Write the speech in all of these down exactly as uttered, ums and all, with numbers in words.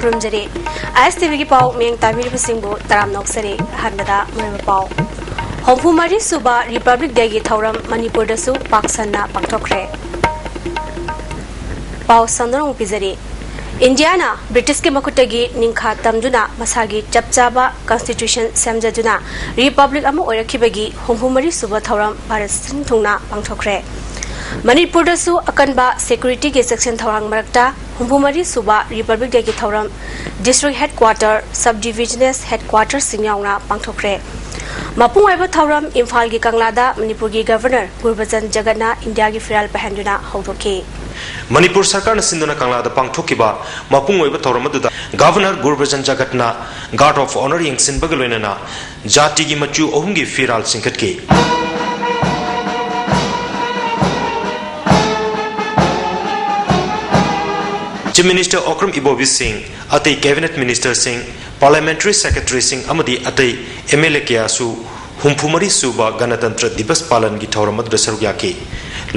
ꯈꯨꯔꯨꯝꯖꯔꯤ꯫ ꯑꯥꯏ ꯑꯦꯁ T ꯚꯤꯒꯤ ꯄꯥꯎ ꯃꯤꯠꯌꯦꯡ ꯇꯥꯕꯤꯔꯤꯕꯁꯤꯡꯕꯨ ꯇꯔꯥꯝꯅ ꯑꯣꯛꯆꯔꯤ꯫ ꯑꯍꯥꯟꯕꯗ ꯃꯔꯨꯑꯣꯏꯕ ꯄꯥꯎ꯫ ꯍꯨꯝꯐꯨ ꯃꯔꯤ ꯁꯨꯕ ꯔꯤꯄꯕ꯭ꯂꯤꯛ ꯗꯦꯒꯤ ꯊꯧꯔꯝ ꯃꯅꯤꯄꯨꯔꯗꯁꯨ ꯄꯥꯛ ꯁꯟꯅ ꯄꯥꯡꯊꯣꯛꯈ꯭ꯔꯦ꯫ ꯄꯥꯎ ꯁꯟꯗꯣꯛꯅ ꯑꯃꯨꯛ ꯄꯤꯖꯔꯤ꯫ ꯏꯟꯗꯤꯌꯥꯅ ꯕ꯭ꯔꯤꯇꯤꯁꯀꯤ ꯃꯈꯨꯠꯇꯒꯤ ꯅꯤꯡꯈꯥ ꯇꯝꯗꯨꯅ ꯃꯁꯥꯒꯤ ꯆꯞ ꯆꯥꯕ ꯀꯟꯁꯇꯤꯇ꯭ꯌꯨꯁꯟ ꯁꯦꯝꯖꯗꯨꯅ ꯔꯤꯄꯕ꯭ꯂꯤꯛ ꯑꯃ ꯑꯣꯏꯔꯛꯈꯤꯕꯒꯤ ꯍꯨꯝꯐꯨ ꯃꯔꯤ ꯁꯨꯕ ꯊꯧꯔꯝ ꯚꯥꯔꯠ ꯁꯤꯟ ꯊꯨꯡꯅ ꯄꯥꯡꯊꯣꯛꯈ꯭ꯔꯦ꯫ ꯃꯅꯤꯄꯨꯔꯗꯁꯨ ꯑꯀꯟꯕ ꯁꯦꯀ꯭ꯌꯨꯔꯤꯇꯤꯒꯤ ꯆꯦꯛꯁꯤꯟ ꯊꯧꯔꯥꯡ ꯃꯔꯛꯇ ꯍꯨꯝꯐꯨ ꯃꯔꯤ ꯁꯨꯕ ꯔꯤꯄꯕ꯭ꯂꯤꯛ ꯗꯦꯒꯤ ꯊꯧꯔꯝ ꯗꯤꯁꯇ꯭ꯔꯤꯛ ꯍꯦꯗꯀ꯭ꯋꯥꯇꯔ, ꯁꯕ ꯗꯤꯚꯤꯖꯅꯦꯜ ꯍꯦꯗꯀ꯭ꯋꯥꯇꯔꯁꯤꯡ ꯌꯥꯎꯅ ꯄꯥꯡꯊꯣꯛꯈ꯭ꯔꯦ꯫ ꯃꯄꯨꯡ ꯑꯣꯏꯕ ꯊꯧꯔꯝ ꯏꯝꯐꯥꯜꯒꯤ ꯀꯪꯂꯥꯗ ꯃꯅꯤꯄꯨꯔꯒꯤ ꯒꯚꯔꯅꯔ ꯒꯨꯔꯕꯆꯟ ꯖꯒꯠꯅ ꯏꯟꯗꯤꯌꯥꯒꯤ ꯐꯤꯔꯥꯜ ꯄꯥꯏꯍꯟꯗꯨꯅ ꯍꯧꯗꯣꯛꯈꯤ꯫ ꯃꯅꯤꯄꯨꯔ ꯁꯔꯀꯥꯔꯅ ꯁꯤꯟꯗꯨꯅ ꯀꯪꯂꯥꯗ ꯄꯥꯡꯊꯣꯛꯈꯤꯕ ꯃꯄꯨꯡ ꯑꯣꯏꯕ ꯊꯧꯔꯝ ꯑꯗꯨꯗ ꯒꯚꯔꯅꯔ ꯒꯨꯔꯕꯆꯟ ꯖꯒꯠꯅ ꯒꯥꯔꯗ ꯑꯣꯐ ꯑꯣꯅꯔ ꯌꯦꯡꯁꯤꯟꯕꯒ ꯂꯣꯏꯅꯅ ꯖꯥꯇꯤꯒꯤ ꯃꯆꯨ ꯑꯍꯨꯝꯒꯤ ꯐꯤꯔꯥꯜ ꯆꯤꯡꯈꯠꯈꯤ꯫ ꯆꯤꯐ ꯃꯤꯅꯤꯁꯇꯔ ꯑꯣꯀ꯭ꯔꯝ ꯏꯕꯣꯕꯤ ꯁꯤꯡ, ꯑꯇꯩ ꯀꯦꯕꯤꯅꯦꯠ ꯃꯤꯅꯤꯁꯇꯔꯁꯤꯡ, ꯄꯥꯔꯂꯤꯌꯥꯃꯦꯟꯇꯔꯤ ꯁꯦꯀ꯭ꯔꯦꯇꯔꯤꯁꯤꯡ ꯑꯃꯗꯤ ꯑꯇꯩ ꯑꯦꯝ ꯑꯦꯜ ꯑꯦ ꯀꯌꯥꯁꯨ ꯍꯨꯝꯐꯨ ꯃꯔꯤ ꯁꯨꯕ ꯒꯅꯇꯟꯇ꯭ꯔ ꯗꯤꯕꯁ ꯄꯥꯂꯟꯒꯤ ꯊꯧꯔꯝ ꯑꯗꯨꯗ ꯁꯔꯨꯛ ꯌꯥꯈꯤ꯫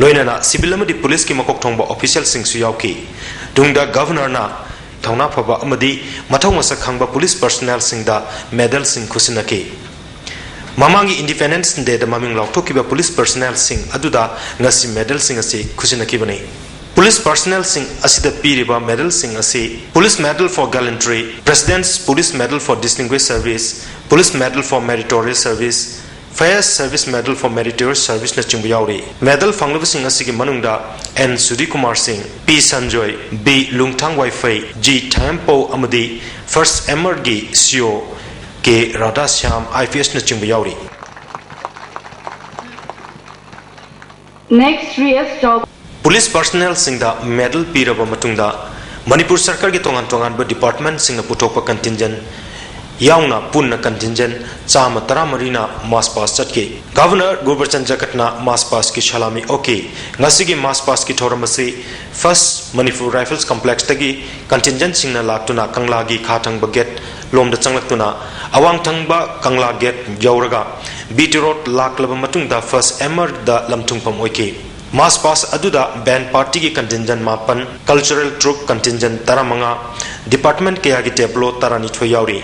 ꯂꯣꯏꯅꯅ ꯁꯤꯚꯤꯜ ꯑꯃꯗꯤ ꯄꯨꯂꯤꯁꯀꯤ ꯃꯀꯣꯛ ꯊꯣꯡꯕ ꯑꯣꯐꯤꯁꯤꯌꯦꯜꯁꯤꯡꯁꯨ ꯌꯥꯎꯈꯤ꯫ ꯇꯨꯡꯗ ꯒꯚꯔꯅꯔꯅ ꯊꯧꯅꯥ ꯐꯕ ꯑꯃꯗꯤ ꯃꯊꯧ ꯃꯁꯛ ꯈꯪꯕ ꯄꯨꯂꯤꯁ ꯄꯔꯁꯅꯦꯜꯁꯤꯡꯗ ꯃꯦꯗꯜꯁꯤꯡ ꯈꯨꯠꯁꯤꯟꯅꯈꯤ꯫ ꯃꯃꯥꯡꯒꯤ ꯏꯟꯗꯤꯄꯦꯟꯗꯦꯟꯁ ꯗꯦꯗ ꯃꯃꯤꯡ ꯂꯥꯎꯊꯣꯛꯈꯤꯕ ꯄꯨꯂꯤꯁ ꯄꯔꯁꯅꯦꯜꯁꯤꯡ ꯑꯗꯨꯗ ꯉꯁꯤ ꯃꯦꯗꯜꯁꯤꯡ ꯑꯁꯤ ꯈꯨꯠꯁꯤꯟꯅꯈꯤꯕꯅꯤ꯫ ꯄꯨꯂꯤꯁ ꯄꯔꯁꯅꯦꯜꯁꯤꯡ ꯑꯁꯤꯗ ꯄꯤꯔꯤꯕ ꯃꯦꯗꯜꯁꯤꯡ ꯑꯁꯤ Police Medal for Gallantry, President's Police Medal for Distinguished Service, Police Medal for Meritorious Service, Fairs Service Medal for Meritorious Service ꯅꯆꯤꯡꯕ ꯌꯥꯎꯔꯤ꯫ ꯃꯦꯗꯜ ꯐꯪꯂꯕꯁꯤꯡ ꯑꯁꯤꯒꯤ ꯃꯅꯨꯡꯗ ꯑꯦꯟ ꯁꯨꯗꯤꯀꯨꯃꯥꯔ ꯁꯤꯡ, ꯄꯤ ꯁꯟꯖꯣꯏ, ꯕꯤ ꯂꯨꯡꯊꯥꯡ ꯋꯥꯏꯐꯩ, ꯖꯤ ꯊꯥꯌꯝꯄꯧ ꯑꯃꯗꯤ ꯐꯥꯔꯁ ꯑꯦꯝ ꯑꯥꯔꯒꯤ ꯁꯤ ꯑꯣ ꯀꯦ ꯔꯥꯙꯥꯁ꯭ꯌꯥꯝ ꯑꯥꯏ ꯄꯤ ꯑꯦꯁ ꯅꯆꯤꯡꯕ ꯌꯥꯎꯔꯤ꯫ Next, real talk. ꯄꯨꯂꯤꯁ ꯄꯔꯁꯅꯦꯜꯁꯤꯡꯗ ꯃꯦꯗꯜ ꯄꯤꯔꯕ ꯃꯇꯨꯡꯗ ꯃꯅꯤꯄꯨꯔ ꯁꯔꯀꯥꯔꯒꯤ ꯇꯣꯉꯥꯟ ꯇꯣꯉꯥꯟꯕ ꯗꯤꯄꯥꯔꯠꯃꯦꯟꯁꯤꯡꯅ ꯄꯨꯊꯣꯛꯄ ꯀꯟꯇꯤꯟꯖꯦꯟ ꯌꯥꯎꯅ ꯄꯨꯟꯅ ꯀꯟꯇꯤꯟꯖꯦꯟ ꯆꯥꯝꯃ ꯇꯔꯥꯃꯔꯤꯅ ꯃꯥꯔꯆ ꯄꯥꯁ ꯆꯠꯈꯤ꯫ ꯒꯚꯔꯅꯔ ꯒꯨꯔꯕꯆꯟ ꯖꯒꯠꯅ ꯃꯥꯔꯆ ꯄꯥꯁꯀꯤ ꯁꯂꯥꯃꯤ ꯑꯣꯛꯈꯤ꯫ ꯉꯁꯤꯒꯤ ꯃꯥꯔꯆ ꯄꯥꯁꯀꯤ ꯊꯧꯔꯝ ꯑꯁꯤ ꯐꯥꯔꯁ ꯃꯅꯤꯄꯨꯔ ꯔꯥꯏꯐꯜꯁ ꯀꯝꯄ꯭ꯂꯦꯛꯁꯇꯒꯤ ꯀꯟꯇꯤꯟꯖꯦꯟꯁꯤꯡꯅ ꯂꯥꯛꯇꯨꯅ ꯀꯪꯂꯥꯒꯤ ꯈꯥ ꯊꯪꯕ ꯒꯦꯠ ꯂꯣꯝꯗ ꯆꯪꯂꯛꯇꯨꯅ ꯑꯋꯥꯡ ꯊꯪꯕ ꯀꯪꯂꯥ ꯒꯦꯠ ꯌꯧꯔꯒ ꯕꯤ ꯇꯤ ꯔꯣꯗ ꯂꯥꯛꯂꯕ ꯃꯇꯨꯡꯗ ꯐꯥꯔꯁ ꯑꯦꯝ ꯑꯥꯔꯗ ꯂꯝꯊꯨꯡꯐꯝ ꯑꯣꯏꯈꯤ꯫ March past ꯑꯗꯨꯗ band partyꯒꯤ contingent ꯃꯥꯄꯟ, cultural troupe contingent ꯇꯔꯥꯃꯉꯥ, department ꯀꯌꯥꯒꯤ tableau ꯇꯔꯥꯅꯤꯊꯣꯏ ꯌꯥꯎꯔꯤ꯫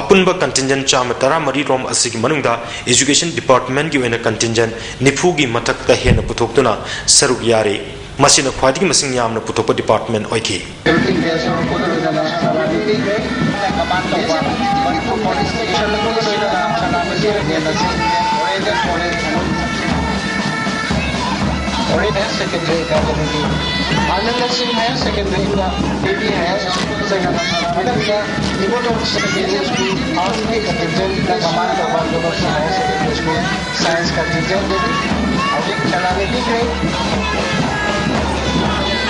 ꯑꯄꯨꯟꯕ contingent ꯆꯥꯝꯃ ꯇꯔꯥꯃꯔꯤ ꯔꯣꯝ ꯑꯁꯤꯒꯤ ꯃꯅꯨꯡꯗ education departmentꯀꯤ ꯑꯣꯏꯅ contingent ꯅꯤꯐꯨꯒꯤ ꯃꯊꯛꯇ ꯍꯦꯟꯅ ꯄꯨꯊꯣꯛꯇꯨꯅ ꯁꯔꯨꯛ ꯌꯥꯔꯤ꯫ ꯃꯁꯤꯅ ꯈ꯭ꯋꯥꯏꯗꯒꯤ ꯃꯁꯤꯡ ꯌꯥꯝꯅ ꯄꯨꯊꯣꯛꯄ department ꯑꯣꯏꯈꯤ꯫ Secondary Academy, Ananda Singh Higher Secondary, K B Higher Secondary, Secondary School, Arts and Culture, Command of Higher Secondary School, Science contingent ꯑꯗꯨꯗꯤ ꯍꯧꯖꯤꯛ ꯆꯂꯥꯟ ꯄꯤꯈ꯭ꯔꯦ꯫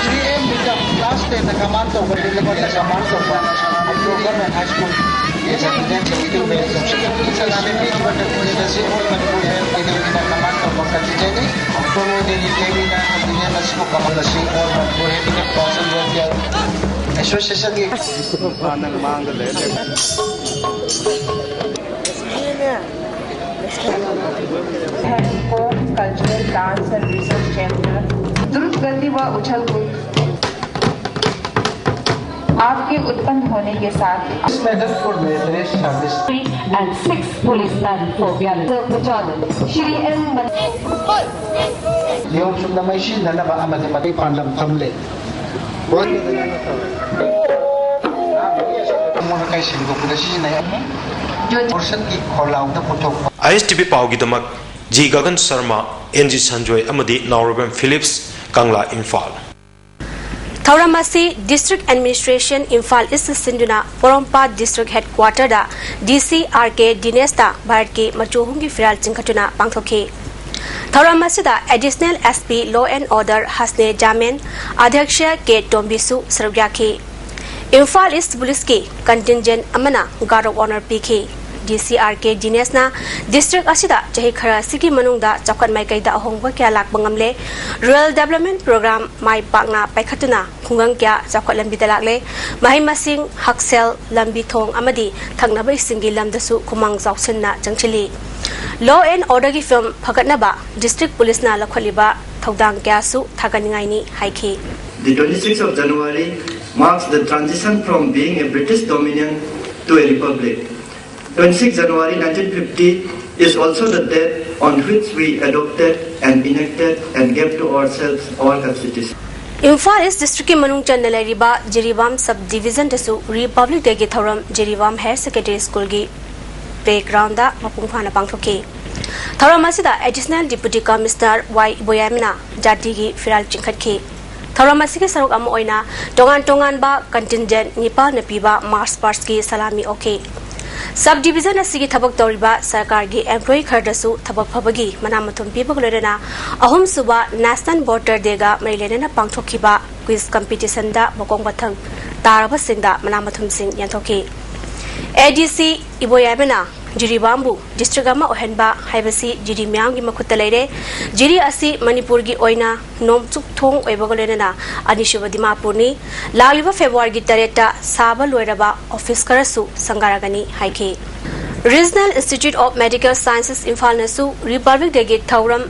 Three M ꯗ class ten ꯗ command ꯇꯧꯕ ꯗꯤꯂꯤꯚꯔꯗ command ꯇꯧꯕ ꯑꯗꯨ Government High School ꯒꯤ contingent ꯗ ꯄꯤꯈ꯭ꯔꯦ꯫ ꯆꯂꯥꯟ ꯄꯤꯈꯤꯕ contingent ꯑꯁꯤ All Manipur Health Academy ꯅ command ꯇꯧꯕ contingent ꯅꯤ꯫ Promo Devi K B ꯅ contingent ꯑꯁꯤꯕꯨ command ꯑꯁꯤ All Manipur Handicap Person Welfare Association ꯒꯤ ꯍꯥꯟꯅ ꯃꯥꯡꯗ ꯂꯩꯔꯦ꯫ Sport, Cultural Dance and Research Center, द्रुत गति व उछल कूद, आपके उत्पन्न होने के साथ Medal for Meritorious Service. And six policemen for valiant. Shri M. ꯅꯤꯌꯣꯝ ꯆꯨꯝꯅ ꯃꯩ ꯁꯤꯖꯤꯟꯅꯅꯕ ꯑꯃꯗꯤ ꯃꯇꯩ ꯄꯥꯟꯗꯝ ꯊꯝꯂꯦ꯫ ꯃꯣꯏꯅ ꯀꯩ ꯁꯦꯡꯗꯣꯛꯄꯗ ꯁꯤꯖꯤꯟꯅꯩ꯫ ꯃꯣꯔꯁꯟꯒꯤ ꯈꯣꯜꯂꯥꯎꯗ ꯄꯨꯊꯣꯛꯄ꯫ ISTV ꯄꯥꯎꯒꯤꯗꯃꯛ G Gagan Sharma, N G Sanjoy ꯑꯃꯗꯤ ꯅꯥꯎꯔꯦꯝꯕꯝ ꯐꯤꯂꯤꯞꯁ, ꯀꯪꯂꯥ, ꯏꯝꯐꯥꯜ꯫ ꯊꯧꯔꯝ ꯑꯁꯤ District Administration ꯏꯝꯐꯥꯜ ꯏꯁ ꯁꯤꯟꯗꯨꯅ ꯄꯣꯔꯣꯝꯄꯥꯠ District Headquarter ꯗ DC R K ꯗꯤꯅꯦꯁꯇ ꯚꯥꯔꯠꯀꯤ ꯃꯆꯨ ꯑꯍꯨꯝꯒꯤ ꯐꯤꯔꯥꯜ ꯆꯤꯡꯈꯠꯇꯨꯅ ꯄꯥꯡꯊꯣꯛꯈꯤ꯫ ꯊꯧꯔꯝ ꯑꯁꯤꯗ Additional SP Law and Order ꯍꯁꯅꯦ ꯖꯥꯃꯦꯟ, ꯑꯙ꯭ꯌꯛꯁ ꯀꯦ ꯇꯣꯝꯕꯤꯁꯨ ꯁꯔꯨꯛ ꯌꯥꯈꯤ꯫ ꯏꯝꯐꯥꯜ ꯏꯁ ꯄꯨꯂꯤꯁꯀꯤ contingent ꯑꯃꯅ guard of honour ꯄꯤꯈꯤ꯫ ꯗꯤ ꯁꯤ ꯑꯥꯔ ꯀꯦ ꯗꯤꯅꯦꯁꯅ district ꯑꯁꯤꯗ ꯆꯍꯤ ꯈꯔ ꯑꯁꯤꯒꯤ ꯃꯅꯨꯡꯗ ꯆꯥꯎꯈꯠ ꯃꯥꯏꯀꯩꯗ ꯑꯍꯣꯡꯕ ꯀꯌꯥ ꯂꯥꯛꯄ ꯉꯝꯂꯦ, rural development program ꯃꯥꯏ ꯄꯥꯛꯅ ꯄꯥꯏꯈꯠꯇꯨꯅ ꯈꯨꯡꯒꯪ ꯀꯌꯥ ꯆꯥꯎꯈꯠꯂꯝꯕꯤꯗ ꯂꯥꯛꯂꯦ, ꯃꯍꯩ ꯃꯁꯤꯡ, ꯍꯛꯁꯦꯜ, ꯂꯝꯕꯤ ꯊꯣꯡ ꯑꯃꯗꯤ ꯊꯛꯅꯕ ꯏꯁꯤꯡꯒꯤ ꯂꯝꯗꯁꯨ ꯈꯨꯃꯥꯡ ꯆꯥꯎꯁꯤꯟꯅ ꯆꯪꯁꯤꯜꯂꯤ꯫ Law and orderꯒꯤ ꯐꯤꯕꯝ ꯐꯒꯠꯅꯕ district policeꯅ ꯂꯧꯈꯠꯂꯤꯕ ꯊꯧꯗꯥꯡ ꯀꯌꯥꯁꯨ ꯊꯥꯒꯠꯅꯤꯡꯉꯥꯏꯅꯤ ꯍꯥꯏꯈꯤ꯫ The twenty-sixth of January marks the transition from being a British dominion to a republic. Twenty-sixth January nineteen fifty is also the date on which we adopted and enacted and gave to ourselves our constitution. Imphal ꯏꯁ districtꯀꯤ ꯃꯅꯨꯡ ꯆꯟꯅ ꯂꯩꯔꯤꯕ Jiribam sub divisionꯗꯁꯨ Republic Dayꯒꯤ ꯊꯧꯔꯝ Jiribam Higher Secondary Schoolꯒꯤ playgroundꯗ ꯃꯄꯨꯡ ꯐꯥꯅ ꯄꯥꯡꯊꯣꯛꯈꯤ꯫ ꯊꯧꯔꯝ ꯑꯁꯤꯗ Additional Deputy Commissioner ꯋꯥꯏ ꯏꯕꯣꯌꯥꯏꯃꯅ ꯖꯥꯇꯤꯒꯤ ꯐꯤꯔꯥꯜ ꯆꯤꯡꯈꯠꯈꯤ꯫ ꯊꯧꯔꯝ ꯑꯁꯤꯒꯤ ꯁꯔꯨꯛ ꯑꯃ ꯑꯣꯏꯅ ꯇꯣꯉꯥꯟ ꯇꯣꯉꯥꯟꯕ contingent ꯅꯤꯄꯥꯜꯅ ꯄꯤꯕ march pastꯀꯤ ꯁꯂꯥꯃꯤ ꯑꯣꯛꯈꯤ꯫ Sub division ꯑꯁꯤꯒꯤ ꯊꯕꯛ ꯇꯧꯔꯤꯕ ꯁꯔꯀꯥꯔꯒꯤ employee ꯈꯔꯗꯁꯨ ꯊꯕꯛ ꯐꯕꯒꯤ ꯃꯅꯥ ꯃꯊꯨꯝ ꯄꯤꯕꯒ ꯂꯣꯏꯅꯅ ꯑꯍꯨꯝꯁꯨꯕ National Voter Dayꯒ ꯃꯔꯤ ꯂꯩꯅꯅ ꯄꯥꯡꯊꯣꯛꯈꯤꯕ quiz competitionꯗ ꯃꯈꯣꯡ ꯃꯊꯪ ꯇꯥꯔꯕꯁꯤꯡꯗ ꯃꯅꯥ ꯃꯊꯨꯝꯁꯤꯡ ꯌꯦꯟꯊꯣꯛꯈꯤ꯫ ꯑꯦ ꯗꯤ ꯁꯤ ꯏꯕꯣꯌꯥꯏꯃꯅ ꯖꯤꯔꯤꯕꯥꯝꯕꯨ district ꯑꯃ ꯑꯣꯏꯍꯟꯕ ꯍꯥꯏꯕꯁꯤ ꯖꯤꯔꯤ ꯃꯤꯌꯥꯝꯒꯤ ꯃꯈꯨꯠꯇ ꯂꯩꯔꯦ꯫ ꯖꯤꯔꯤ ꯑꯁꯤ ꯃꯅꯤꯄꯨꯔꯒꯤ ꯑꯣꯏꯅ ꯅꯣꯡꯆꯨꯞ ꯊꯣꯡ ꯑꯣꯏꯕꯒ ꯂꯣꯏꯅꯅ ꯑꯅꯤꯁꯨꯕ ꯗꯤꯃꯥꯄꯨꯔꯅꯤ꯫ ꯂꯥꯛꯂꯤꯕ Februaryꯒꯤ ꯇꯔꯦꯠꯇ ꯁꯥꯕ ꯂꯣꯏꯔꯕ office ꯈꯔꯁꯨ ꯁꯪꯒꯥꯔꯒꯅꯤ ꯍꯥꯏꯈꯤ꯫ Regional Institute of Medical Sciences ꯏꯝꯐꯥꯜꯅꯁꯨ Republic Dayꯒꯤ ꯊꯧꯔꯝ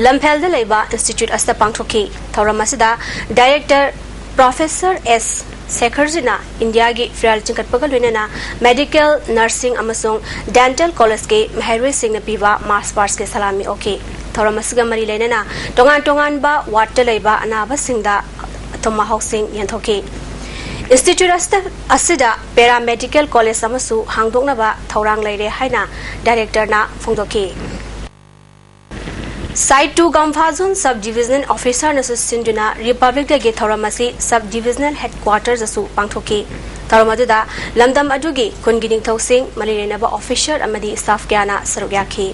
ꯂꯝꯐꯦꯜꯗ ꯂꯩꯕ institute ꯑꯁꯤꯗ ꯄꯥꯡꯊꯣꯛꯈꯤ꯫ ꯊꯧꯔꯝ ꯑꯁꯤꯗ director Professor ꯑꯦꯁ ꯁꯦꯈꯔꯖꯤꯅ ꯏꯟꯗꯤꯌꯥꯒꯤ ꯐꯤꯔꯥꯜ ꯆꯤꯡꯈꯠꯄꯒ ꯂꯣꯏꯅꯅ medical, nursing ꯑꯃꯁꯨꯡ dental collegeꯀꯤ ꯃꯍꯩꯔꯣꯏꯁꯤꯡꯅ ꯄꯤꯕ march pastꯀꯤ ꯁꯂꯥꯃꯤ ꯑꯣꯛꯈꯤ꯫ ꯊꯧꯔꯝ ꯑꯁꯤꯒ ꯃꯔꯤ ꯂꯩꯅꯅ ꯇꯣꯉꯥꯟ ꯇꯣꯉꯥꯟꯕ wardꯇ ꯂꯩꯕ ꯑꯅꯥꯕꯁꯤꯡꯗ ꯑꯊꯨꯝ ꯑꯍꯥꯎꯁꯤꯡ ꯌꯦꯟꯊꯣꯛꯈꯤ꯫ Institute ꯑꯁꯤꯗ, ꯑꯁꯤꯗ Paramedical College ꯑꯃꯁꯨ ꯍꯥꯡꯗꯣꯛꯅꯕ ꯊꯧꯔꯥꯡ ꯂꯩꯔꯦ ꯍꯥꯏꯅ directorꯅ ꯐꯣꯡꯗꯣꯛꯈꯤ꯫ Site two Gamphazon Sub Divisional Officerꯅꯁꯨ ꯁꯤꯟꯗꯨꯅ Republic Dayꯒꯤ ꯊꯧꯔꯝ ꯑꯁꯤ sub divisional headquartersꯇꯁꯨ ꯄꯥꯡꯊꯣꯛꯈꯤ꯫ ꯊꯧꯔꯝ ꯑꯗꯨꯗ ꯂꯝꯗꯝ ꯑꯗꯨꯒꯤ ꯈꯨꯟꯒꯤ ꯅꯤꯡꯊꯧꯁꯤꯡ, ꯃꯔꯤ ꯂꯩꯅꯕ officer ꯑꯃꯗꯤ staff ꯀꯌꯥꯅ ꯁꯔꯨꯛ ꯌꯥꯈꯤ꯫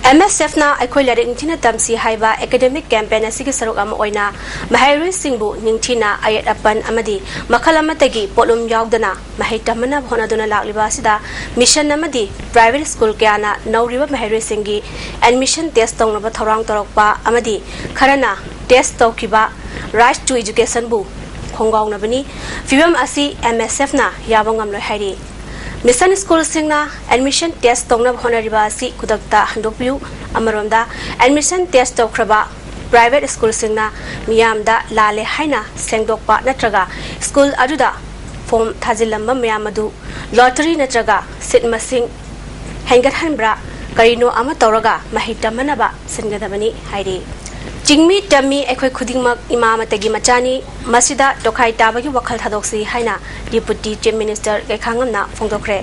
ꯑꯦꯝ ꯑꯦꯁ ꯑꯦꯐꯅ ꯑꯩꯈꯣꯏ ꯂꯥꯏꯔꯤꯛ ꯅꯤꯡꯊꯤꯅ ꯇꯝꯁꯤ ꯍꯥꯏꯕ ꯑꯦꯀꯥꯗꯦꯃꯤꯛ ꯀꯦꯝꯄꯦꯟ ꯑꯁꯤꯒꯤ ꯁꯔꯨꯛ ꯑꯃ ꯑꯣꯏꯅ ꯃꯍꯩꯔꯣꯏꯁꯤꯡꯕꯨ ꯅꯤꯡꯊꯤꯅ ꯑꯌꯦꯠ ꯑꯄꯟ ꯑꯃꯗꯤ ꯃꯈꯜ ꯑꯃꯠꯇꯒꯤ ꯄꯣꯠꯂꯨꯝ ꯌꯥꯎꯗꯅ ꯃꯍꯩ ꯇꯝꯍꯟꯅꯕ ꯍꯣꯠꯅꯗꯨꯅ ꯂꯥꯛꯂꯤꯕ ꯑꯁꯤꯗ ꯃꯤꯁꯟ ꯑꯃꯗꯤ ꯄ꯭ꯔꯥꯏꯚꯦꯠ ꯁ꯭ꯀꯨꯜ ꯀꯌꯥꯅ ꯅꯧꯔꯤꯕ ꯃꯍꯩꯔꯣꯏꯁꯤꯡꯒꯤ ꯑꯦꯗꯃꯤꯁꯟ ꯇꯦꯁ ꯇꯧꯅꯕ ꯊꯧꯔꯥꯡ ꯇꯧꯔꯛꯄ ꯑꯃꯗꯤ ꯈꯔꯅ ꯇꯦꯁ ꯇꯧꯈꯤꯕ Right to Educationꯕꯨ ꯈꯣꯡꯒꯥꯎꯅꯕꯅꯤ꯫ ꯐꯤꯚꯝ ꯑꯁꯤ ꯑꯦꯝ ꯑꯦꯁ ꯑꯦꯐꯅ ꯌꯥꯕ ꯉꯝꯂꯣꯏ ꯍꯥꯏꯔꯤ꯫ ꯃꯤꯁꯟ ꯁ꯭ꯀꯨꯜꯁꯤꯡꯅ ꯑꯦꯗꯃꯤꯁꯟ ꯇꯦꯁ ꯇꯧꯅꯕ ꯍꯣꯠꯅꯔꯤꯕ ꯑꯁꯤ ꯈꯨꯗꯛꯇ ꯍꯟꯗꯣꯛꯄꯤꯌꯨ꯫ ꯑꯃꯔꯣꯝꯗ, ꯑꯦꯗꯃꯤꯁꯟ ꯇꯦꯁ ꯇꯧꯈ꯭ꯔꯕ ꯄ꯭ꯔꯥꯏꯚꯦꯠ ꯁ꯭ꯀꯨꯜꯁꯤꯡꯅ ꯃꯤꯌꯥꯝꯗ ꯂꯥꯜꯂꯦ ꯍꯥꯏꯅ ꯁꯦꯡꯗꯣꯛꯄ ꯅꯠꯇ꯭ꯔꯒ ꯁ꯭ꯀꯨꯜ ꯑꯗꯨꯗ ꯐꯣꯝ ꯊꯥꯖꯤꯜꯂꯝꯕ ꯃꯌꯥꯝ ꯑꯗꯨ ꯂꯣꯇꯔꯤ ꯅꯠꯇ꯭ꯔꯒ ꯁꯤꯠ ꯃꯁꯤꯡ ꯍꯦꯟꯒꯠꯍꯟꯕ꯭ꯔꯥ, ꯀꯔꯤꯅꯣ ꯑꯃ ꯇꯧꯔꯒ ꯃꯍꯩ ꯇꯝꯍꯟꯅꯕ ꯁꯤꯟꯒꯗꯕꯅꯤ ꯍꯥꯏꯔꯤ꯫ ꯆꯤꯡꯃꯤ ꯇꯝꯃꯤ ꯑꯩꯈꯣꯏ ꯈꯨꯗꯤꯡꯃꯛ ꯏꯃꯥ ꯑꯃꯠꯇꯒꯤ ꯃꯆꯥꯅꯤ, ꯃꯁꯤꯗ ꯇꯣꯈꯥꯏ ꯇꯥꯕꯒꯤ ꯋꯥꯈꯜ ꯊꯥꯗꯣꯛꯁꯤ ꯍꯥꯏꯅ Deputy Chief Minister ꯒꯩꯈꯥꯉꯝꯅ ꯐꯣꯡꯗꯣꯛꯈ꯭ꯔꯦ꯫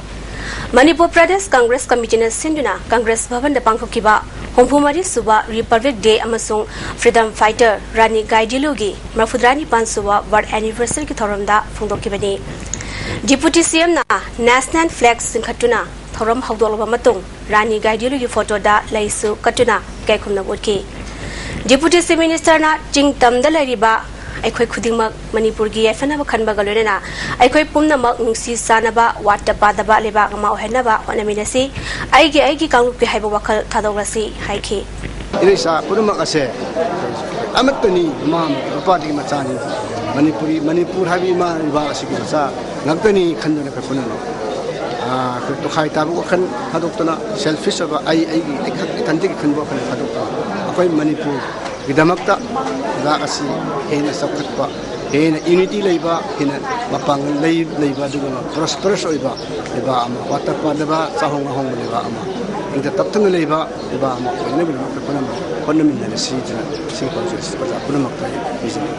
Manipur Pradesh Congress ꯀꯃꯤꯇꯤꯅ ꯁꯤꯟꯗꯨꯅ ꯀꯪꯒ꯭ꯔꯦꯁ ꯚꯕꯟꯗ ꯄꯥꯡꯊꯣꯛꯈꯤꯕ ꯍꯨꯝꯐꯨ ꯃꯔꯤ ꯁꯨꯕ Republic Day ꯑꯃꯁꯨꯡ Freedom Fighter ꯔꯥꯅꯤ ꯒꯥꯏꯗꯤꯟꯂꯤꯌꯨꯒꯤ ꯃꯔꯐꯨꯇꯔꯥ ꯅꯤꯄꯥꯟ ꯁꯨꯕ birth anniversaryꯒꯤ ꯊꯧꯔꯝꯗ ꯐꯣꯡꯗꯣꯛꯈꯤꯕꯅꯤ꯫ Deputy CMꯅ national flag ꯆꯤꯡꯈꯠꯇꯨꯅ ꯊꯧꯔꯝ ꯍꯧꯗꯣꯛꯂꯕ ꯃꯇꯨꯡ ꯔꯥꯅꯤ ꯒꯥꯏꯗꯤꯟꯂꯤꯌꯨꯒꯤ ꯐꯣꯇꯣꯗ ꯂꯩꯁꯨ ꯀꯠꯇꯨꯅ ꯏꯀꯥꯏꯈꯨꯝꯅꯕ ꯎꯠꯈꯤ꯫ Deputy Chief Ministerꯅ ꯆꯤꯡ ꯇꯝꯗ ꯂꯩꯔꯤꯕ ꯑꯩꯈꯣꯏ ꯈꯨꯗꯤꯡꯃꯛ ꯃꯅꯤꯄꯨꯔꯒꯤ ꯌꯥꯏꯐꯅꯕ ꯈꯟꯕꯒ ꯂꯣꯏꯅꯅ ꯑꯩꯈꯣꯏ ꯄꯨꯝꯅꯃꯛ ꯅꯨꯡꯁꯤ ꯆꯥꯟꯅꯕ, ꯋꯥꯠꯇ ꯄꯥꯗꯕ ꯂꯩꯕꯥꯛ ꯑꯃ ꯑꯣꯏꯍꯟꯅꯕ ꯍꯣꯠꯅꯃꯤꯟꯅꯁꯤ꯫ ꯑꯩꯒꯤ, ꯑꯩꯒꯤ ꯀꯥꯡꯂꯨꯞꯀꯤ ꯍꯥꯏꯕ ꯋꯥꯈꯜ ꯊꯥꯗꯣꯛꯂꯁꯤ ꯍꯥꯏꯈꯤ꯫ ꯏꯔꯩꯆꯥ ꯄꯨꯝꯅꯃꯛ ꯑꯁꯦ ꯑꯃꯠꯇꯅꯤ, ꯃꯃꯥ ꯃꯄꯥꯗꯒꯤ ꯃꯆꯥꯅꯤ꯫ ꯃꯅꯤꯄꯨꯔꯤ, ꯃꯅꯤꯄꯨꯔ ꯍꯥꯏꯕ ꯏꯃꯥ ꯂꯩꯕꯥꯛ ꯑꯁꯤꯒꯤ ꯃꯆꯥ ꯉꯥꯛꯇꯅꯤ ꯈꯟꯗꯨꯅ ꯑꯩꯈꯣꯏ ꯄꯨꯝꯅꯃꯛ, ꯑꯥ, ꯑꯩꯈꯣꯏ ꯇꯣꯈꯥꯏ ꯇꯥꯕ ꯋꯥꯈꯜ ꯊꯥꯗꯣꯛꯇꯅ, selfish ꯑꯣꯏꯕ, ꯑꯩ, ꯑꯩꯒꯤ, ꯑꯩꯈꯛ ꯏꯊꯟꯇꯒꯤ ꯈꯟꯕ ꯋꯥꯈꯜ ꯊꯥꯗꯣꯛꯇꯅ ꯑꯩꯈꯣꯏ ꯃꯅꯤꯄꯨꯔꯒꯤꯗꯃꯛꯇ ꯂꯩꯕꯥꯛ ꯑꯁꯤ ꯍꯦꯟꯅ ꯆꯥꯎꯈꯠꯄ, ꯍꯦꯟꯅ unity ꯂꯩꯕ, ꯍꯦꯟꯅ ꯃꯄꯥꯡꯒꯜ ꯂꯩ-, ꯂꯩꯕ, ꯑꯗꯨꯒ prosperous ꯑꯣꯏꯕ ꯂꯩꯕꯥꯛ ꯑꯃ, ꯋꯥꯠꯇ ꯄꯥꯗꯕ, ꯆꯥꯍꯣꯡ ꯉꯥꯍꯣꯡꯕ ꯂꯩꯕꯥꯛ ꯑꯃ, ꯏꯪꯇ ꯇꯞꯇꯅ ꯂꯩꯕ ꯂꯩꯕꯥꯛ ꯑꯃ ꯑꯣꯏꯅꯕꯒꯤꯗꯃꯛꯇ ꯄꯨꯝꯅꯃꯛ ꯍꯣꯠꯅꯃꯤꯟꯅꯔꯁꯤ ꯍꯥꯏꯗꯨꯅ ꯁꯤꯒꯤ ꯄꯥꯎꯖꯦꯜ ꯑꯁꯤ ꯄ꯭ꯔꯖꯥ ꯄꯨꯝꯅꯃꯛꯇ ꯑꯩ ꯄꯤꯖꯔꯤ꯫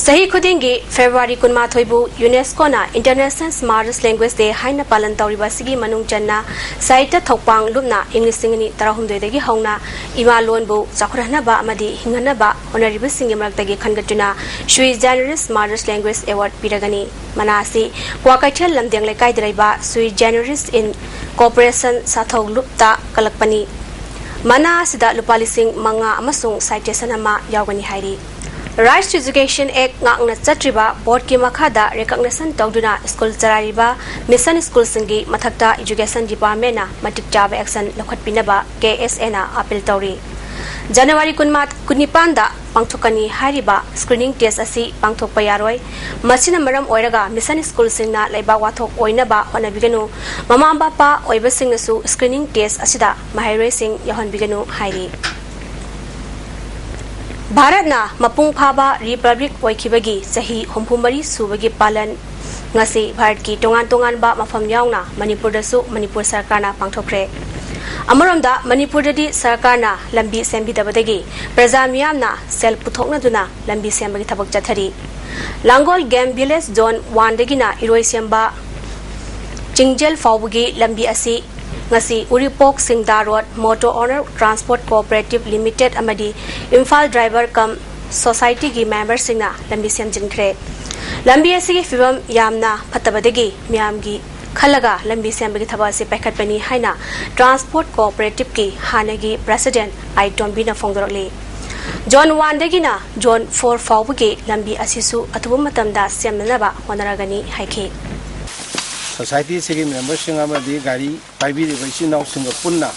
ꯆꯍꯤ ꯈꯨꯗꯤꯡꯒꯤ February ꯀꯨꯟꯃꯥꯊꯣꯏꯕꯨ UNESCOꯅ International Mother's Language Day ꯍꯥꯏꯅ ꯄꯥꯂꯟ ꯇꯧꯔꯤꯕ ꯑꯁꯤꯒꯤ ꯃꯅꯨꯡ ꯆꯟꯅ ꯁꯥꯍꯤꯇ꯭ꯌ ꯊꯧꯄꯥꯡ ꯂꯨꯞꯅ ꯏꯪ ꯂꯤꯁꯤꯡ ꯑꯅꯤ ꯇꯔꯥꯍꯨꯝꯗꯣꯏꯗꯒꯤ ꯍꯧꯅ ꯏꯃꯥ ꯂꯣꯟꯕꯨ ꯆꯥꯎꯈꯠꯍꯟꯅꯕ ꯑꯃꯗꯤ ꯍꯤꯡꯍꯟꯅꯕ ꯍꯣꯠꯅꯔꯤꯕꯁꯤꯡꯒꯤ ꯃꯔꯛꯇꯒꯤ ꯈꯟꯒꯠꯇꯨꯅ Sui Generis Mother's Language Award ꯄꯤꯔꯒꯅꯤ꯫ ꯃꯅꯥ ꯑꯁꯤ ꯀ꯭ꯋꯥꯀꯩꯊꯦꯜ ꯂꯝꯗꯦꯡ ꯂꯩꯀꯥꯏꯗ ꯂꯩꯕ Sui Generis in Corporation ꯁꯥꯊꯧ ꯂꯨꯞꯇ ꯀꯜꯂꯛꯄꯅꯤ꯫ ꯃꯅꯥ ꯑꯁꯤꯗ ꯂꯨꯄꯥ ꯂꯤꯁꯤꯡ ꯃꯉꯥ ꯑꯃꯁꯨꯡ citation ꯑꯃ ꯌꯥꯎꯒꯅꯤ ꯍꯥꯏꯔꯤ꯫ Right to Education Act ꯉꯥꯛꯅ ꯆꯠꯇ꯭ꯔꯤꯕ ꯕꯣꯔꯗꯀꯤ ꯃꯈꯥꯗ recognition ꯇꯧꯗꯨꯅ ꯁ꯭ꯀꯨꯜ ꯆꯂꯥꯏꯔꯤꯕ ꯃꯤꯁꯟ ꯁ꯭ꯀꯨꯜꯁꯤꯡꯒꯤ ꯃꯊꯛꯇ Education Departmentꯅ ꯃꯇꯤꯛ ꯆꯥꯕ action ꯂꯧꯈꯠꯄꯤꯅꯕ ꯀꯦ ꯑꯦꯁ ꯑꯦꯅ appeal ꯇꯧꯔꯤ꯫ ꯖꯅꯋꯥꯔꯤ ꯀꯨꯟꯃꯥ ꯀꯨꯟꯅꯤꯄꯥꯟꯗ ꯄꯥꯡꯊꯣꯛꯀꯅꯤ ꯍꯥꯏꯔꯤꯕ screening test ꯑꯁꯤ ꯄꯥꯡꯊꯣꯛꯄ ꯌꯥꯔꯣꯏ꯫ ꯃꯁꯤꯅ ꯃꯔꯝ ꯑꯣꯏꯔꯒ ꯃꯤꯁꯟ ꯁ꯭ꯀꯨꯜꯁꯤꯡꯅ ꯂꯩꯕꯥꯛ ꯋꯥꯊꯣꯛ ꯑꯣꯏꯅꯕ ꯍꯣꯠꯅꯕꯤꯒꯅꯨ꯫ ꯃꯃꯥ ꯃꯄꯥ ꯑꯣꯏꯕꯁꯤꯡꯅꯁꯨ screening test ꯑꯁꯤꯗ ꯃꯍꯩꯔꯣꯏꯁꯤꯡ ꯌꯥꯎꯍꯟꯕꯤꯒꯅꯨ ꯍꯥꯏꯔꯤ꯫ ꯚꯥꯔꯠꯅ ꯃꯄꯨꯡ ꯐꯥꯕ ꯔꯤꯄꯕ꯭ꯂꯤꯛ ꯑꯣꯏꯈꯤꯕꯒꯤ ꯆꯍꯤ ꯍꯨꯝꯐꯨ ꯃꯔꯤ ꯁꯨꯕꯒꯤ ꯄꯥꯂꯟ ꯉꯁꯤ ꯚꯥꯔꯠꯀꯤ ꯇꯣꯉꯥꯟ ꯇꯣꯉꯥꯟꯕ ꯃꯐꯝ ꯌꯥꯎꯅ ꯃꯅꯤꯄꯨꯔꯗꯁꯨ ꯃꯅꯤꯄꯨꯔ ꯁꯔꯀꯥꯔꯅ ꯄꯥꯡꯊꯣꯛꯈ꯭ꯔꯦ꯫ ꯑꯃꯔꯣꯝꯗ ꯃꯅꯤꯄꯨꯔꯗꯗꯤ ꯁꯔꯀꯥꯔꯅ ꯂꯝꯕꯤ ꯁꯦꯝꯕꯤꯗꯕꯗꯒꯤ ꯄ꯭ꯔꯖꯥ ꯃꯤꯌꯥꯝꯅ ꯁꯦꯜ ꯄꯨꯊꯣꯛꯅꯗꯨꯅ ꯂꯝꯕꯤ ꯁꯦꯝꯕꯒꯤ ꯊꯕꯛ ꯆꯠꯊꯔꯤ꯫ ꯂꯥꯡꯒꯣꯜ Game Village Zone Oneꯗꯒꯤꯅ ꯏꯔꯣꯏꯁꯦꯝꯕ ꯆꯤꯡꯖꯦꯜ ꯐꯥꯎꯕꯒꯤ ꯂꯝꯕꯤ ꯑꯁꯤ ꯉꯁꯤ ꯎꯔꯤꯄꯣꯛ ꯁꯤꯡꯗꯥ road motor owner transport cooperative limited ꯑꯃꯗꯤ ꯏꯝꯐꯥꯜ ꯗ꯭ꯔꯥꯏꯚꯔ ꯀꯝ ꯁꯣꯁꯥꯏꯇꯤꯒꯤ ꯃꯦꯝꯕꯔꯁꯤꯡꯅ ꯂꯝꯕꯤ ꯁꯦꯝꯖꯤꯟꯈ꯭ꯔꯦ꯫ ꯂꯝꯕꯤ ꯑꯁꯤꯒꯤ ꯐꯤꯕꯝ ꯌꯥꯝꯅ ꯐꯠꯇꯕꯗꯒꯤ ꯃꯤꯌꯥꯝꯒꯤ ꯈꯜꯂꯒ ꯂꯝꯕꯤ ꯁꯦꯝꯕꯒꯤ ꯊꯕꯛ ꯑꯁꯤ ꯄꯥꯏꯈꯠꯄꯅꯤ ꯍꯥꯏꯅ ꯇ꯭ꯔꯥꯟꯁꯄꯣꯔꯠ ꯀꯣꯑꯣꯄꯔꯦꯇꯤꯚꯀꯤ ꯍꯥꯟꯅꯒꯤ ꯄ꯭ꯔꯦꯁꯤꯗꯦꯟꯠ ꯑꯥꯏ ꯇꯣꯝꯕꯤꯅ ꯐꯣꯡꯗꯣꯔꯛꯂꯤ꯫ ꯖꯣꯟ ꯋꯥꯟꯗꯒꯤꯅ ꯖꯣꯟ ꯐꯣꯔ ꯐꯥꯎꯕꯒꯤ ꯂꯝꯕꯤ ꯑꯁꯤꯁꯨ ꯑꯊꯨꯕ ꯃꯇꯝꯗ ꯁꯦꯝꯅꯅꯕ ꯍꯣꯠꯅꯔꯒꯅꯤ ꯍꯥꯏꯈꯤ꯫ ꯁꯣꯁꯥꯏꯇꯤꯁꯤꯒꯤ ꯃꯦꯝꯕꯔꯁꯤꯡ ꯑꯃꯗꯤ ꯒꯥꯔꯤ ꯄꯥꯏꯕꯤꯔꯤꯕ ꯏꯆꯤꯟ ꯏꯅꯥꯎꯁꯤꯡꯒ ꯄꯨꯟꯅ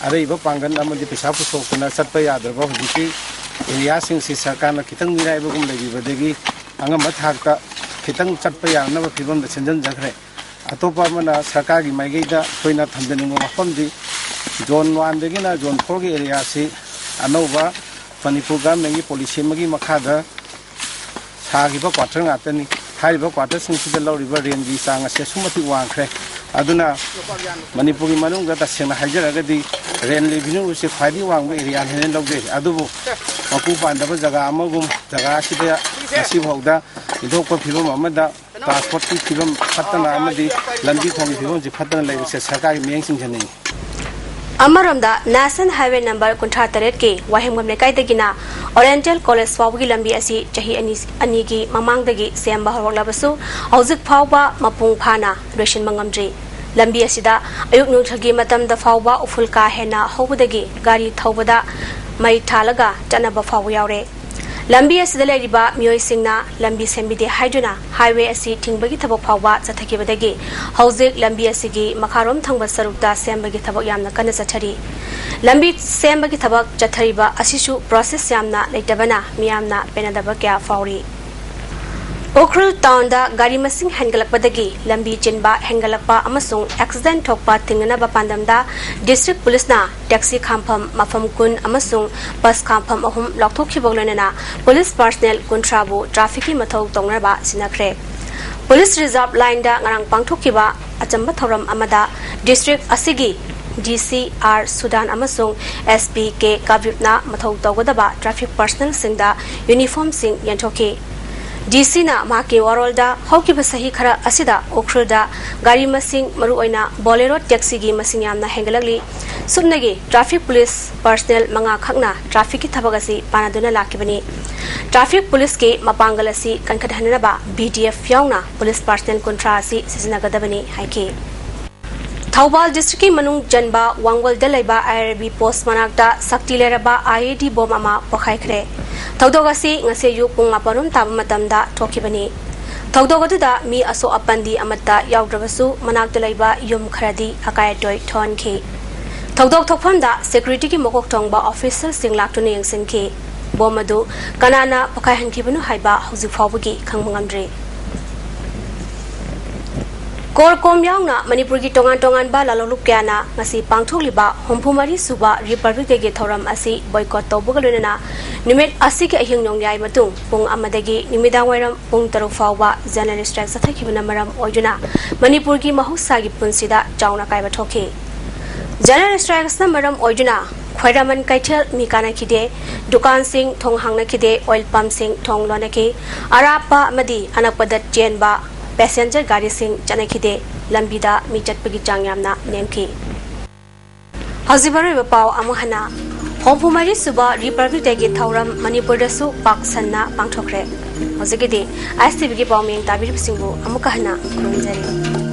ꯑꯔꯩꯕ ꯄꯥꯡꯒꯜ ꯑꯃꯗꯤ ꯄꯩꯁꯥ ꯄꯨꯊꯣꯛꯇꯅ ꯆꯠꯄ ꯌꯥꯗ꯭ꯔꯕ ꯍꯧꯖꯤꯛꯀꯤ ꯑꯦꯔꯤꯌꯥꯁꯤꯡꯁꯤ ꯁꯔꯀꯥꯔꯅ ꯈꯤꯇꯪ ꯃꯤꯔꯥꯏꯕꯒꯨꯝ ꯂꯩꯕꯤꯕꯗꯒꯤ ꯑꯉꯝꯕ ꯊꯥꯛꯇ ꯈꯤꯇꯪ ꯆꯠꯄ ꯌꯥꯅꯕ ꯐꯤꯕꯝꯗ ꯁꯦꯝꯖꯤꯟꯖꯈ꯭ꯔꯦ꯫ ꯑꯇꯣꯞꯄ ꯑꯃꯅ ꯁꯔꯀꯥꯔꯒꯤ ꯃꯥꯏꯀꯩꯗ ꯑꯩꯈꯣꯏꯅ ꯊꯝꯖꯅꯤꯡꯕ ꯋꯥꯐꯝꯗꯤ ꯖꯣꯟ ꯋꯥꯟꯗꯒꯤꯅ ꯖꯣꯟ ꯐꯣꯔꯒꯤ ꯑꯦꯔꯤꯌꯥꯁꯤ ꯑꯅꯧꯕ ꯃꯅꯤꯄꯨꯔ ꯒꯚꯔꯟꯃꯦꯟꯒꯤ ꯄꯣꯂꯤꯁꯤ ꯑꯃꯒꯤ ꯃꯈꯥꯗ ꯁꯥꯈꯤꯕ ꯀ꯭ꯋꯥꯇꯔ ꯉꯥꯛꯇꯅꯤ꯫ ꯍꯥꯏꯔꯤꯕ ꯀ꯭ꯋꯥꯇꯔꯁꯤꯡꯁꯤꯗ ꯂꯧꯔꯤꯕ ꯔꯦꯟꯒꯤ ꯆꯥꯡ ꯑꯁꯤ ꯑꯁꯨꯛ ꯃꯇꯤꯛ ꯋꯥꯡꯈ꯭ꯔꯦ꯫ ꯑꯗꯨꯅ ꯃꯅꯤꯄꯨꯔꯒꯤ ꯃꯅꯨꯡꯗ ꯇꯁꯦꯡꯅ ꯍꯥꯏꯖꯔꯒꯗꯤ ꯔꯦꯟ ꯔꯦꯚꯤꯅ꯭ꯌꯨꯁꯦ ꯈ꯭ꯋꯥꯏꯗꯒꯤ ꯋꯥꯡꯕ ꯑꯦꯔꯤꯌꯥꯅꯦꯅ ꯂꯧꯖꯩ꯫ ꯑꯗꯨꯕꯨ ꯃꯄꯨ ꯄꯥꯟꯗꯕ ꯖꯒꯥ ꯑꯃꯒꯨꯝ ꯖꯒꯥ ꯑꯁꯤꯗ ꯉꯁꯤꯐꯥꯎꯗ ꯏꯟꯊꯣꯛꯄ ꯐꯤꯕꯝ ꯑꯃꯗ ꯇ꯭ꯔꯥꯟꯁꯄꯣꯔꯠꯀꯤ ꯐꯤꯕꯝ ꯐꯠꯇꯅ ꯑꯃꯗꯤ ꯂꯝꯕꯤ ꯊꯣꯡꯒꯤ ꯐꯤꯕꯝꯁꯤ ꯐꯠꯇꯅ ꯂꯩꯕꯁꯦ ꯁꯔꯀꯥꯔꯒꯤ ꯃꯤꯠꯌꯦꯡ ꯆꯤꯡꯁꯤꯟꯅꯤꯡꯏ꯫ ꯑꯃꯔꯣꯝꯗ ꯅꯦꯁꯅꯦꯜ ꯍꯥꯏꯋꯦ ꯅꯝꯕꯔ ꯀꯨꯟꯊ꯭ꯔꯥ ꯇꯔꯦꯠꯀꯤ ꯋꯥꯍꯦꯡꯕꯝ ꯂꯩꯀꯥꯏꯗꯒꯤꯅ ꯑꯣꯔꯤꯌꯦꯟꯇꯦꯜ ꯀꯣꯂꯦꯖ ꯐꯥꯎꯕꯒꯤ ꯂꯝꯕꯤ ꯑꯁꯤ ꯆꯍꯤ ꯑꯅꯤ, ꯑꯅꯤꯒꯤ ꯃꯃꯥꯡꯗꯒꯤ ꯁꯦꯝꯕ ꯍꯧꯔꯛꯂꯕꯁꯨ ꯍꯧꯖꯤꯛ ꯐꯥꯎꯕ ꯃꯄꯨꯡ ꯐꯥꯅ ꯂꯣꯏꯁꯤꯟꯕ ꯉꯝꯗ꯭ꯔꯤ꯫ ꯂꯝꯕꯤ ꯑꯁꯤꯗ ꯑꯌꯨꯛ ꯅꯨꯡꯊꯤꯜꯒꯤ ꯃꯇꯝꯗ ꯐꯥꯎꯕ ꯎꯐꯨꯜ ꯀꯥ ꯍꯦꯟꯅ ꯍꯧꯕꯗꯒꯤ ꯒꯥꯔꯤ ꯊꯧꯕꯗ ꯃꯩ ꯊꯥꯜꯂꯒ ꯆꯠꯅꯕ ꯐꯥꯎꯕ ꯌꯥꯎꯔꯦ꯫ ꯂꯝꯕꯤ ꯑꯁꯤꯗ ꯂꯩꯔꯤꯕ ꯃꯤꯑꯣꯏꯁꯤꯡꯅ ꯂꯝꯕꯤ ꯁꯦꯝꯕꯤꯗꯦ ꯍꯥꯏꯗꯨꯅ highway ꯑꯁꯤ ꯊꯤꯡꯕꯒꯤ ꯊꯕꯛ ꯐꯥꯎꯕ ꯆꯠꯊꯈꯤꯕꯗꯒꯤ ꯍꯧꯖꯤꯛ ꯂꯝꯕꯤ ꯑꯁꯤꯒꯤ ꯃꯈꯥꯔꯣꯝ ꯊꯪꯕ ꯁꯔꯨꯛꯇ ꯁꯦꯝꯕꯒꯤ ꯊꯕꯛ ꯌꯥꯝꯅ ꯀꯟꯅ ꯆꯠꯊꯔꯤ꯫ ꯂꯝꯕꯤ ꯁꯦꯝꯕꯒꯤ ꯊꯕꯛ ꯆꯠꯊꯔꯤꯕ ꯑꯁꯤꯁꯨ process ꯌꯥꯝꯅ ꯂꯩꯇꯕꯅ ꯃꯤꯌꯥꯝꯅ ꯄꯦꯟꯅꯗꯕ ꯀꯌꯥ ꯐꯥꯎꯔꯤ꯫ ꯎꯈ꯭ꯔꯨꯜ ꯇꯥꯎꯟꯗ ꯒꯥꯔꯤ ꯃꯁꯤꯡ ꯍꯦꯟꯒꯠꯂꯛꯄꯗꯒꯤ ꯂꯝꯕꯤ ꯆꯤꯟꯕ ꯍꯦꯟꯒꯠꯂꯛꯄ ꯑꯃꯁꯨꯡ accident ꯊꯣꯛꯄ ꯊꯤꯡꯅꯅꯕ ꯄꯥꯟꯗꯝꯗ district police ꯅ taxi ꯈꯥꯝꯐꯝ ꯃꯐꯝ ꯀꯨꯟ ꯑꯃꯁꯨꯡ bus ꯈꯥꯝꯐꯝ ꯑꯍꯨꯝ ꯂꯥꯎꯊꯣꯛꯈꯤꯕꯒ ꯂꯣꯏꯅꯅ police personnel ꯀꯨꯟꯊ꯭ꯔꯥꯕꯨ traffic ꯀꯤ ꯃꯊꯧ ꯇꯧꯅꯕ ꯁꯤꯟꯅꯈ꯭ꯔꯦ꯫ Police reserve line ꯗ ꯉꯔꯥꯡ ꯄꯥꯡꯊꯣꯛꯈꯤꯕ ꯑꯆꯝꯕ ꯊꯧꯔꯝ ꯑꯃꯗ district ꯑꯁꯤꯒꯤ D C R ꯁꯨꯗꯥꯟ ꯑꯃꯁꯨꯡ S P K ꯀꯕꯤꯞꯅ ꯃꯊꯧ ꯇꯧꯒꯗꯕ traffic personnel ꯁꯤꯡꯗ uniform ꯁꯤꯡ ꯌꯦꯟꯊꯣꯛꯈꯤ꯫ D C ꯅ ꯃꯍꯥꯛꯀꯤ ꯋꯥꯔꯣꯜꯗ ꯍꯧꯈꯤꯕ ꯆꯍꯤ ꯈꯔ ꯑꯁꯤꯗ ꯎꯈ꯭ꯔꯨꯜꯗ ꯒꯥꯔꯤ ꯃꯁꯤꯡ, ꯃꯔꯨꯑꯣꯏꯅ Bolero taxi ꯒꯤ ꯃꯁꯤꯡ ꯌꯥꯝꯅ ꯍꯦꯟꯒꯠꯂꯛꯂꯤ꯫ ꯁꯨꯞꯅꯒꯤ traffic police personnel ꯃꯉꯥ ꯈꯛꯅ traffic ꯀꯤ ꯊꯕꯛ ꯑꯁꯤ ꯄꯥꯟꯅꯗꯨꯅ ꯂꯥꯛꯈꯤꯕꯅꯤ꯫ Traffic police ꯀꯤ ꯃꯄꯥꯡꯒꯜ ꯑꯁꯤ ꯀꯟꯈꯠꯍꯟꯅꯕ B D F ꯌꯥꯎꯅ police personnel ꯀꯨꯟꯊ꯭ꯔꯥ ꯑꯁꯤ ꯁꯤꯖꯤꯟꯅꯒꯗꯕꯅꯤ ꯍꯥꯏꯈꯤ꯫ ꯊꯧꯕꯥꯜ district ꯀꯤ ꯃꯅꯨꯡ ꯆꯟꯕ ꯋꯥꯡꯒꯣꯜꯗ ꯂꯩꯕ I R B post ꯃꯅꯥꯛꯇ ꯁꯛꯇꯤ ꯂꯩꯔꯕ I E D bomb ꯑꯃ ꯄꯣꯈꯥꯏꯈ꯭ꯔꯦ꯫ ꯊꯧꯗꯣꯛ ꯑꯁꯤ ꯉꯁꯤ ꯑꯌꯨꯛ ꯄꯨꯡ ꯃꯥꯄꯟ ꯔꯣꯝ ꯇꯥꯕ ꯃꯇꯝꯗ ꯊꯣꯛꯈꯤꯕꯅꯤ꯫ ꯊꯧꯗꯣꯛ ꯑꯗꯨꯗ ꯃꯤ ꯑꯁꯣꯛ ꯑꯄꯟꯗꯤ ꯑꯃꯠꯇ ꯌꯥꯎꯗ꯭ꯔꯕꯁꯨ ꯃꯅꯥꯛꯇ ꯂꯩꯕ ꯌꯨꯝ ꯈꯔꯗꯤ ꯑꯀꯥꯏ ꯑꯇꯣꯏ ꯊꯣꯛꯍꯟꯈꯤ꯫ ꯊꯧꯗꯣꯛ ꯊꯣꯛꯐꯝꯗ security ꯒꯤ ꯃꯀꯣꯛ ꯊꯣꯡꯕ official ꯁꯤꯡ ꯂꯥꯛꯇꯨꯅ ꯌꯦꯡꯁꯤꯟꯈꯤ꯫ Bomb ꯑꯗꯨ ꯀꯅꯥꯅ ꯄꯣꯈꯥꯏꯍꯟꯈꯤꯕꯅꯣ ꯍꯥꯏꯕ ꯍꯧꯖꯤꯛ ꯐꯥꯎꯕꯒꯤ ꯈꯪꯕ ꯉꯝꯗ꯭ꯔꯤ꯫ ꯀꯣꯔ ꯀꯣꯝ ꯌꯥꯎꯅ ꯃꯅꯤꯄꯨꯔꯒꯤ ꯇꯣꯉꯥꯟ ꯇꯣꯉꯥꯟꯕ ꯂꯥꯂꯣꯡꯂꯨꯞ ꯀꯌꯥꯅ ꯉꯁꯤ ꯄꯥꯡꯊꯣꯛꯂꯤꯕ ꯍꯨꯝꯐꯨ ꯃꯔꯤ ꯁꯨꯕ Republic Day ꯒꯤ ꯊꯧꯔꯝ ꯑꯁꯤ boycott ꯇꯧꯕꯒ ꯂꯣꯏꯅꯅ ꯅꯨꯃꯤꯠ ꯑꯁꯤꯒꯤ ꯑꯍꯤꯡ ꯅꯣꯡꯌꯥꯏ ꯃꯇꯨꯡ ꯄꯨꯡ ꯑꯃꯗꯒꯤ ꯅꯨꯃꯤꯗꯥꯡ ꯋꯥꯏꯔꯝ ꯄꯨꯡ ꯇꯔꯨꯛ ꯐꯥꯎꯕ general strike ꯆꯠꯊꯈꯤꯕꯅ ꯃꯔꯝ ꯑꯣꯏꯗꯨꯅ ꯃꯅꯤꯄꯨꯔꯒꯤ ꯃꯍꯧꯁꯥꯒꯤ ꯄꯨꯟꯁꯤꯗ ꯆꯥꯎꯅ ꯑꯀꯥꯏꯕ ꯊꯣꯛꯈꯤ꯫ General strike ꯑꯁꯤꯅ ꯃꯔꯝ ꯑꯣꯏꯗꯨꯅ ꯈ꯭ꯋꯥꯏꯔꯝꯕꯟ ꯀꯩꯊꯦꯜ ꯃꯤ ꯀꯥꯅꯈꯤꯗꯦ, ꯗꯨꯀꯥꯟꯁꯤꯡ ꯊꯣꯡ ꯍꯥꯡꯅꯈꯤꯗꯦ, oil pump ꯁꯤꯡ ꯊꯣꯡ ꯂꯣꯟꯅꯈꯤ, ꯑꯔꯥꯞꯄ ꯑꯃꯗꯤ ꯑꯅꯛꯄꯗ ꯆꯦꯟꯕ passenger ꯒꯥꯔꯤꯁꯤꯡ ꯆꯠꯅꯈꯤꯗꯦ, ꯂꯝꯕꯤꯗ ꯃꯤ ꯆꯠꯄꯒꯤ ꯆꯥꯡ ꯌꯥꯝꯅ ꯅꯦꯝꯈꯤ꯫ ꯍꯧꯖꯤꯛ ꯃꯔꯨꯑꯣꯏꯕ ꯄꯥꯎ ꯑꯃꯨꯛ ꯍꯟꯅ꯫ ꯍꯨꯝꯐꯨ ꯃꯔꯤ ꯁꯨꯕ Republic Day ꯒꯤ ꯊꯧꯔꯝ ꯃꯅꯤꯄꯨꯔꯗꯁꯨ ꯄꯥꯛ ꯁꯟꯅ ꯄꯥꯡꯊꯣꯛꯈ꯭ꯔꯦ꯫ ꯍꯧꯖꯤꯛꯀꯤꯗꯤ I S T V ꯒꯤ ꯄꯥꯎꯃꯤ ꯇꯥꯕꯤꯔꯤꯕꯁꯤꯡꯕꯨ ꯑꯃꯨꯛꯀ ꯍꯟꯅ ꯈꯨꯔꯨꯝꯖꯔꯤ꯫